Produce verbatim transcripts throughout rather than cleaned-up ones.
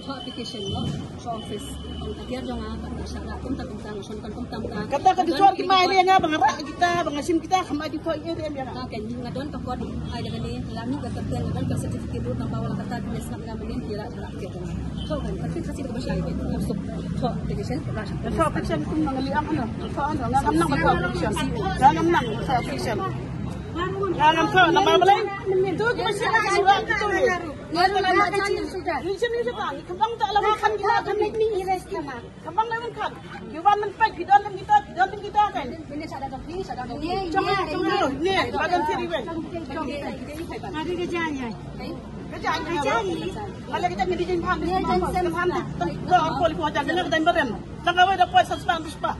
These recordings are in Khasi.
Thoh application noh sha office. Ong ka tiar jong nga, ka shah rah kumta kumta, nga shon kan kumta kumta. Kata ka dithor ki mai le nga ba nga rah kita, ba nga shim kita, ka mai dithor i ri em ïa nga. Ka ken nga don ka kot, ai da kane, la mih ka kapten, nga don ka certificate lut, nang bawa la kata, ki sngap nga mynnin, ki rah, rah ki jong nga. Thoh kan, ka fit ka sit ka ba shai, ka suk. Thoh application, rah. Thoh application kum nang liang ano, thoh ano, nga ngam nang ba thoh application. Nga ngam nang thoh application. Nga ngam thoh, nang ba balai. Tu ki ba shai, ki rah, ki tu ni. Ni shim ni shata, ni kembang tak lawan kan kita kan. Kembang lawan kan. Ki wan men pek, ki don lem kita, ki don lem kita kan. Jong ni, jong ni, ni, badan siri wei. Ada kerja ni. Kerja ni. Ada kerja ni. Ada kerja ni. Ni jan sem. Ko ko li ko jan ni, kita beren. Tang awai da poi sa spang bispa.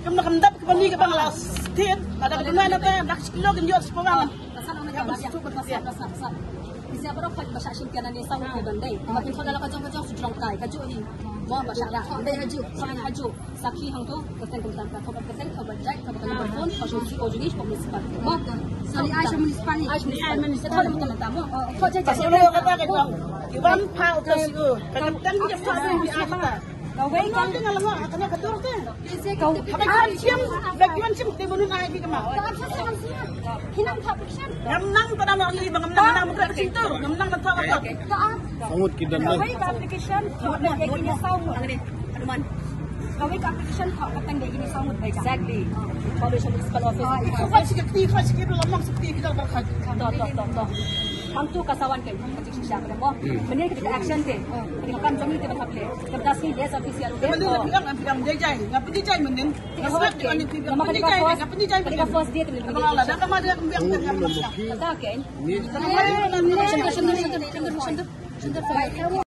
Kam na kam dap ka bani ka bang la stin. Ada ka bani na ta, nak sikilo kan jot sepawang. Pasal orang nak biasa, pasal, pasal, pasal. Biasa baru kau baca sih kerana ni sama tu dan dai. Makin kau dalam kacau-kacau sujrong kai, kacau ni. Mau baca dah. Dai haju, sangat haju. Sakhi hang tu, kau tengok tentang kau kau tengok kau baca, kau kau phone, kau sih kau jenis kau municipal. Mau tu. Sorry, Aisyah municipal ni. Aisyah municipal ni. Kau dah tahu tamu. Kau jadi. Pasal orang kata kacau. Iwan pau tu sih. Kau tengok dia pasal dia kata. Kawei ka, kane ka dur te. Kawei ka shim, ba ki wan shim te bunun ai ki kama. Ngam nang pada nang i ba ngam nang nang muka ka shintur, ngam nang nang thawa ka. Sangut ki dan. Kawei ka application, kawei ka application, kawei ka application, kawei ka application, kawei ka application. Exactly. Publish on municipal office. Fa sikit, fa sikit, lamang sikit, kita berkat. Toh, toh, toh, toh. Hangtu ka sawan ka, ka jingshisha ka mo. Mynne ka action te. Ka kam jong ngi te ban hap leh. Ka das ngi leh sa official te. Mynne nga phi ong, nga phi ong jai jai, nga phi jai mynne. Nga phi jai, nga phi jai, nga phi jai mynne. Ka first day te. Ka ma da ka biang te nga phi jai. Kata ke. Shun, shun, shun, shun, shun, shun, shun.